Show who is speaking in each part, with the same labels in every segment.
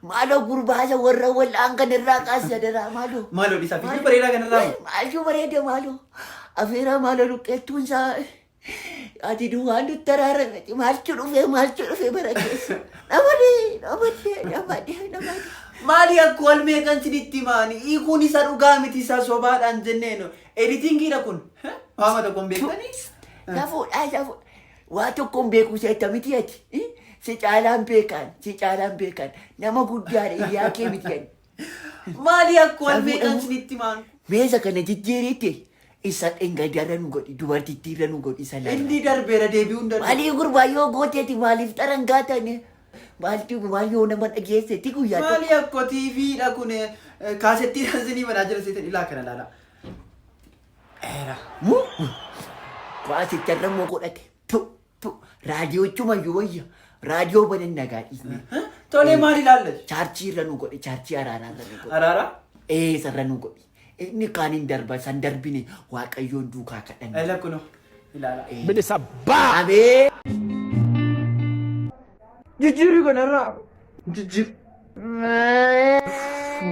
Speaker 1: Maaloo gurbaasa warra wal'aan kan irraa kaasi adaraa maaloo.
Speaker 2: Maaloo dhiisaa fiiguu bareedaa kanarraa.
Speaker 1: Maaltu bareeda maaloo. Afeeraa maaloo luqqeettuun isaa ati duwwaan nutti araarameti maaltu dhufee maaltu dhufee bara keessa. Namadee namadee namadee namadee.
Speaker 2: Maali akkoo al meeqan sinitti himaani hiikuun isaa dhugaa miti isaa sobaadhaan jenneenu editingiidha kun waama tokko hin beektanii.
Speaker 1: Safuudhaa safuudha. Waa tokko hin beeku seetta miti ati. Si caalaan beekaan si caalaan beekaan nama guddaadha hiriyaa kee miti ani.
Speaker 2: Maali akkoo al
Speaker 1: Safuudha
Speaker 2: meeqan
Speaker 1: moo?
Speaker 2: sinitti himaan.
Speaker 1: Meesa kana jijjiiriitti isa dhengadarra nu godhi dubartittiirra nu godhi isa laala.
Speaker 2: Inni darbeera deebi'uu hin danda'u.
Speaker 1: Maalii gurbaa yoo gooteeti maaliif xarangaa taane maaltu maal yoo nama dhageesseeti guyyaa tokko.
Speaker 2: Maali akkoo TVdha kun kaasettiidhaan sinii banaa jira seetan ilaa kana laala. Eera.
Speaker 1: Muu kwaasicharra immoo godhate tu tu raadiyoochuma iyyuu wayya raadiyoo banan nagaa dhiisne.
Speaker 2: Tolee maal ilaallatu?
Speaker 1: Chaarchii irra nu godhe chaarchii araaraa irra nu godhe.
Speaker 2: Araara?
Speaker 1: Ee isarra nu godhe. Inni kaan hin darba san darbine waaqayyoon duukaa kadhanne.
Speaker 2: Ela kuno ilaala.
Speaker 3: Bilisa baa!
Speaker 1: Ameen.
Speaker 2: Jijjiirri kanarraa jijjiir.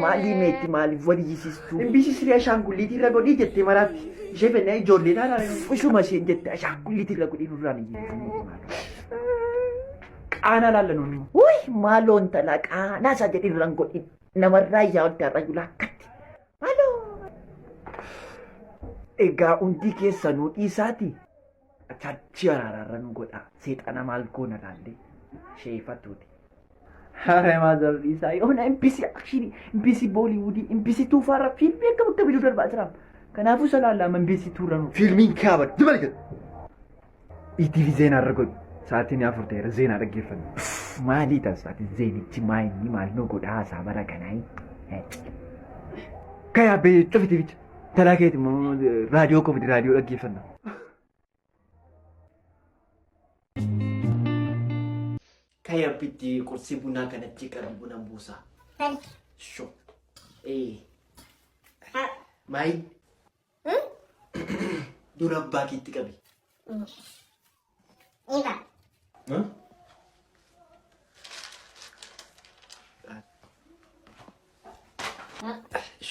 Speaker 1: Maalii meetti maaliif wal iyyisiistuu?
Speaker 2: Imbisi siree ashaangulliitii irra godhii jettee maraatti. Ishee fennaa ijoollee taanaan.
Speaker 1: Ishuma isheen jette ashaangulliitii irra godhii nurraan iyyisiistuu.
Speaker 2: Qaanaa laalla nuuni.
Speaker 1: Wuy maaloo intalaa qaanaa isaa jedhi irraan godhin namarraa iyyaa ol taarraa jula akkatti. Maaloo. Egaa hundii keessanuu dhiisaati. Chaarchii araaraarra nu godha. Seexana maal goona laallee sheefatuuti. Haree maazar dhiisaa yoona MBC akshinii, MBC Booliwuudii, MBC tuufaarra fiilmii akka bakka biduu darbaa jira. Kanaafuu isa laallama MBC tuurra nu.
Speaker 4: Fiilmiin kaaba dibali jedhu. ETV zeenaa irra godhu. Sa'aatiin 4 ta'eera zeenaa dhaggeeffanna.
Speaker 1: Maalii taasifati zeenichi maa inni maal nu godhaa haasaa bara kanaa.
Speaker 4: Kayaa bee cufi tivicha. Talaa keeti immoo raadiyoo koo fidi raadiyoo dhaggeeffanna.
Speaker 1: Kaya bitti qursii bunaa kanatti qabi buna buusaa. Sho. Ee. Maayin. Dura abbaa keetti qabi.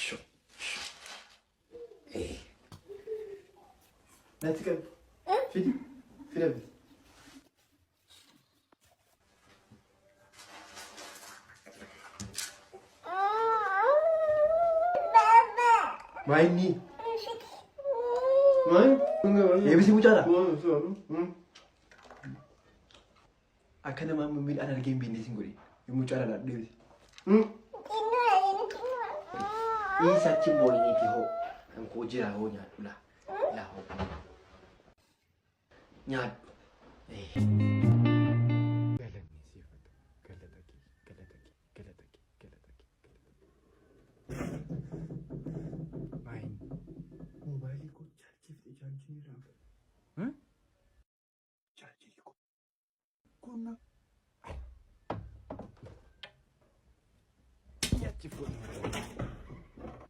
Speaker 1: Sho.
Speaker 4: Natti qabi. Fidi. Fida fidi. Maayinni. Eebisi mucaadha. Akka nama amma miidhaan argee hin beekne isin godhe. Mucaa dhala deebisi.
Speaker 1: Dhiisa achi booyiniiti hoo. Kan koo jira hoo nyaadhu laa. Laa hoo. Nyaadhu.
Speaker 4: Galanni siif haa ta'u. Galata kee, galata kee, galata kee, galata kee, galata kee. Maayini. Moobaayilii koo chaarjii fixe chaarjii irraa. Chaarjii koo. Kunna.
Speaker 3: Achi fuudhee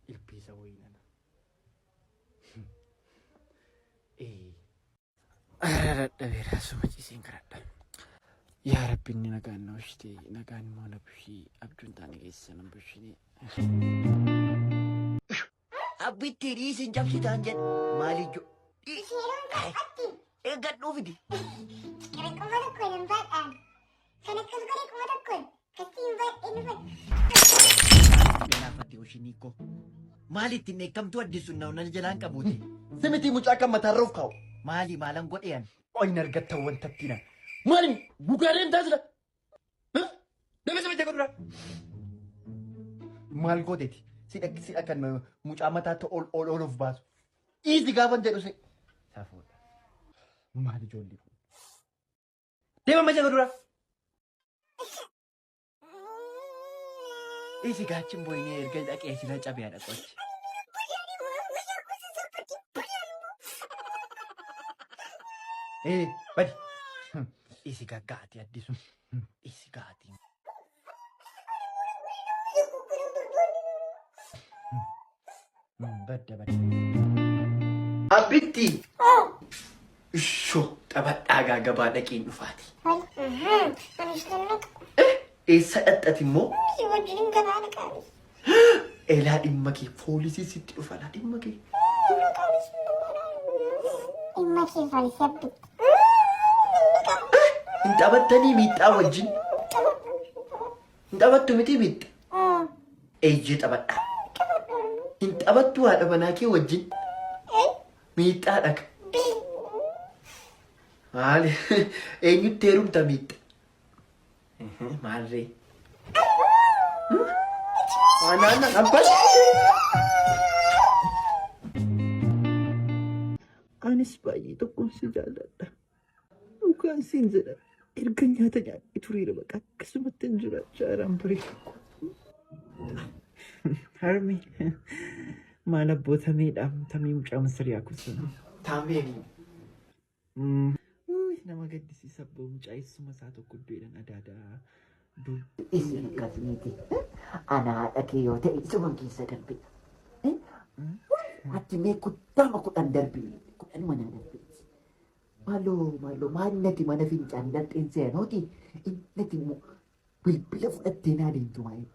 Speaker 3: ilbiisa wayii nana. Ee. Ara dadhabeera suma ciiseen kadhadha. Yaa Rabbi inni nagaan na oshite nagaan immoo na bushii abjuun taane keessa na bushine.
Speaker 1: Abbitti dhiisi hin cabsitaan jedhe. Maali ijoo? Eeggadhuu fidi.
Speaker 5: Kana 1000n hin baadhaan. Kan akkas godhe 1000n. Kasii hin baadhee nu fadhu.
Speaker 1: Galaafate oshinii koo. Maali ittiin dheekkamtuu addisun na na jalaan qabuuti.
Speaker 4: Simitii mucaa kan mataarra of kaa'u.
Speaker 1: Maali maalan godhe ani?
Speaker 4: Oyin argatta wantatti na. Maali gugaaleen taasisa. Nama sama jaga dura. Maal gooteeti? Sidha sidha kan mucaa mataatti ol ol ol of baasu. Dhiisi gaafan jedhu si.
Speaker 1: Safuudha.
Speaker 4: Maal ijoollee kun? Deema amma jaga dura.
Speaker 1: Dhiisi gaachin booyinee erga dhaqee sila cabee dhaqochi.
Speaker 4: Ee badi.
Speaker 1: Dhiisi gaggaati addisu. Dhiisi gaati. Badda badda. Abbitti. Ishoo taphadhaa gaa gabaa dhaqiin dhufaati. Eessa dhaqxati immoo?
Speaker 5: wajjin hin galaa na qaanes.
Speaker 4: Elaa dhimma kee poolisii sitti dhufa laa dhimma kee.
Speaker 5: Na qaanes dhimma kee poolisii abbitti.
Speaker 4: Hin taphattanii miixxaa wajjin. Hin taphattu miti miixxa. Eeyyee taphadha. Hin taphattu haadha manaa kee wajjin. Miixxaa dhaga. Maali? Eenyutti heerumta miixxa? Maalree? Anaan abbas.
Speaker 1: Anis baay'ee tokkoon si jaalladha. Dhugaan siin jedha. Erga nyaata nyaadhee tureera baqa akkasumatti hin jiraachaa jiraan bareedu. Harmi maal abboo tameedha tamee mucaa masariyaa kusun.
Speaker 3: Taameen
Speaker 1: Nama gaddisiisa abboo mucaa eessuma isaa tokko iddoodhaan adaadaa dur.
Speaker 6: Isin akkas miti. Ana haadha kee yoo ta'e isuman keessa darbe. Ati mee kuttaama 10 darbi. Kudhanuma naa darbi. Maaloo maaloo maal nati mana fincaanii dhaqxeen seenooti. Innati immoo bilbila fudhattee naa deemtu maayee.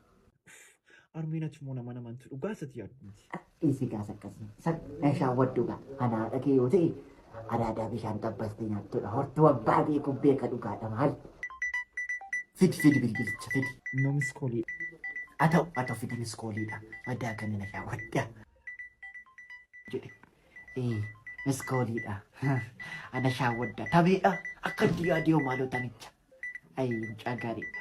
Speaker 1: Harmeen ati immoo nama namantu dhugaa isatti yaaddu miti.
Speaker 6: Dhiisi gaas akkasii. San meeshaa waddu gaa. Ana haadha kee yoo ta'e adaadaa bishaan xabbastee nyaattudha. Hortuu abbaa beeku beeka dhugaadha maal. Fidi fidi bilbilicha fidi.
Speaker 1: No miskoolii.
Speaker 6: Haa ta'u haa ta'u fidi miskooliidha. Madaa kana na shaawwadda. Jedhe. Ee miskooliidha. Ana shaawwadda. Tameedha. Akka itti yaadee maaloo tamicha. Ayi mucaa gaariidha.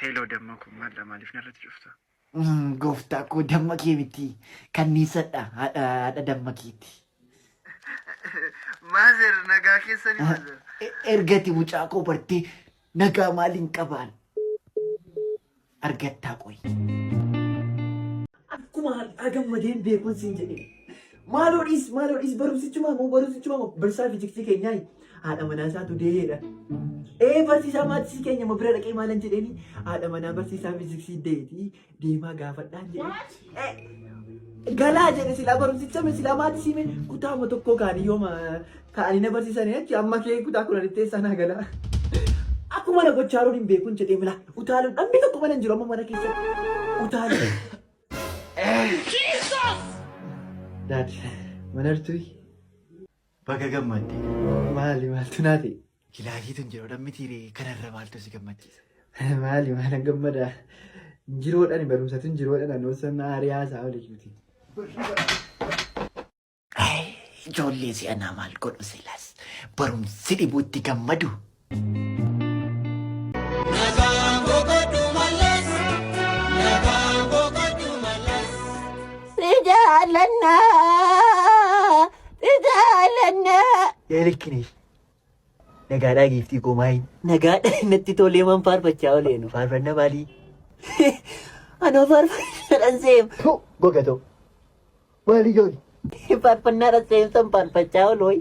Speaker 3: Hello damma koo maal maaliif narratti cufta?
Speaker 6: Gooftaa koo damma kee miti kanniisadha haadha haadha damma keeti.
Speaker 3: Maazer nagaa keessanii maazer.
Speaker 6: Ergati mucaa koo bartee nagaa maaliin qabaan argattaa qoyi.
Speaker 1: Akkuma har'aa gammadeen beekuun siin jedhe. Maaloo dhiis maaloo dhiis barumsichumaa moo barumsichumaa moo barsiisaa fiiziksii keenyaa haadha manaa isaatu dee'eedha. Ee barsiisaa maatisii keenya moo bira dhaqee maalan jedheeni haadha manaa barsiisaa fiiziksii deetii deemaa gaafadhaan jedhe. Galaa jedhe silaa barumsicha mee silaa maatisii mee kutaa amma tokkoo kaanii yooma kaanii na barsiisanii achi amma kee kutaa kudhanitti eessaa naa galaa. Akkuma na gochaa jiruun hin beekuun jedhee mila utaaluun dhammi tokko mana hin jiru amma mana keessatti utaaluun. Dad, mana jirtuu?
Speaker 3: Baga gammadde.
Speaker 1: Maali maaltu naa ta'e?
Speaker 3: Kilaasiitu hin jiru miti ree kanarra maaltu si gammachiisa?
Speaker 1: Maali maalan gammada? Jiroodhaan barumsatu hin jiroodhaan anoo sana aariyaa isaa olii miti.
Speaker 6: Ijoollee si'anaa maal godhu silas barumsi dhibuutti gammadu. Si jaalannaa, si jaalannaa.
Speaker 1: Yelikkinesh. Nagaadhaa giiftii koo maayin?
Speaker 6: Nagaadha natti tolee man faarfachaa oleenu.
Speaker 1: Faarfanna maalii?
Speaker 6: Anoo faarfannaadhaan seem.
Speaker 1: Gogatoo. Maali ijoollee?
Speaker 6: Faarfannaadhaan seemsan faarfachaa oolooyi.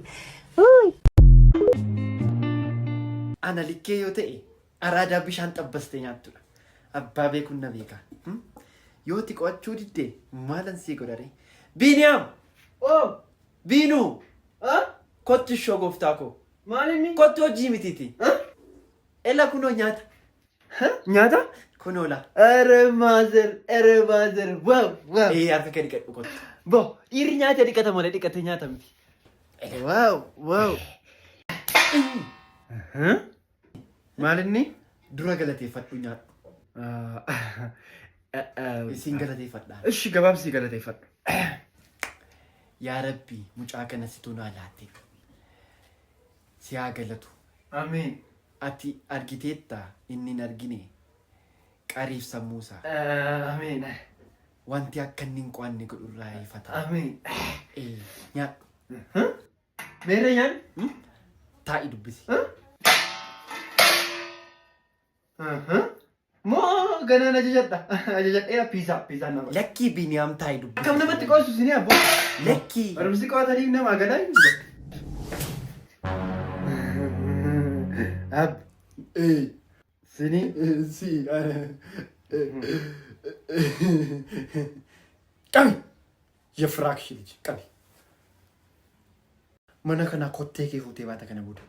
Speaker 3: Ana likkee yoo ta'e araadaa bishaan xabbastee nyaattudha. Abbaa beekuun na beeka. Yoo ti qo'achuu didde maalan sii godhare? Biiniyaam!
Speaker 2: Oh!
Speaker 3: Biinuu!
Speaker 2: Kottu ishoo gooftaa koo.
Speaker 3: Maal inni?
Speaker 2: Kottu hojii mitiiti. Ela kunoo nyaata.
Speaker 3: Nyaata?
Speaker 2: Kunoo laa.
Speaker 3: Ere maazer, ere maazer, wow, wow.
Speaker 2: Ee harka kee dhiqadhu kottu.
Speaker 3: Bo, dhiirri nyaata dhiqata malee dhiqatee nyaata miti. Wow, wow. Maal inni?
Speaker 2: Dura galateeffadhu nyaadhu. Isin galateeffadha.
Speaker 3: Ishi gabaabsii galateeffadhu.
Speaker 2: Yaa Rabbi mucaa kana situ naa laate. Si haa galatu.
Speaker 3: Amiin.
Speaker 2: Ati argiteetta inni hin argine qariif sammuusaa.
Speaker 3: Amiin.
Speaker 2: Wanti akka inni hin qo'anne godhu irraa ifata.
Speaker 3: Amiin.
Speaker 2: Ee, nyaadhu.
Speaker 3: Meerre nyaanni?
Speaker 2: Taa'i dubbisi.
Speaker 3: Moo ganaan ajajadha. Ajajadheera piizaa piizaa nama.
Speaker 2: Lakkii Biniyaam taa'i dubbisi.
Speaker 3: Akkam namatti qoosu isinii abboo.
Speaker 2: Lakkii.
Speaker 3: Barumsi qo'ataniif nama ganaa hin jiru. Ab. Sinii.
Speaker 4: Si. Qabi.
Speaker 3: Yefraakshi liji qabi. Mana kanaa kottee kee fuutee baata kana booda.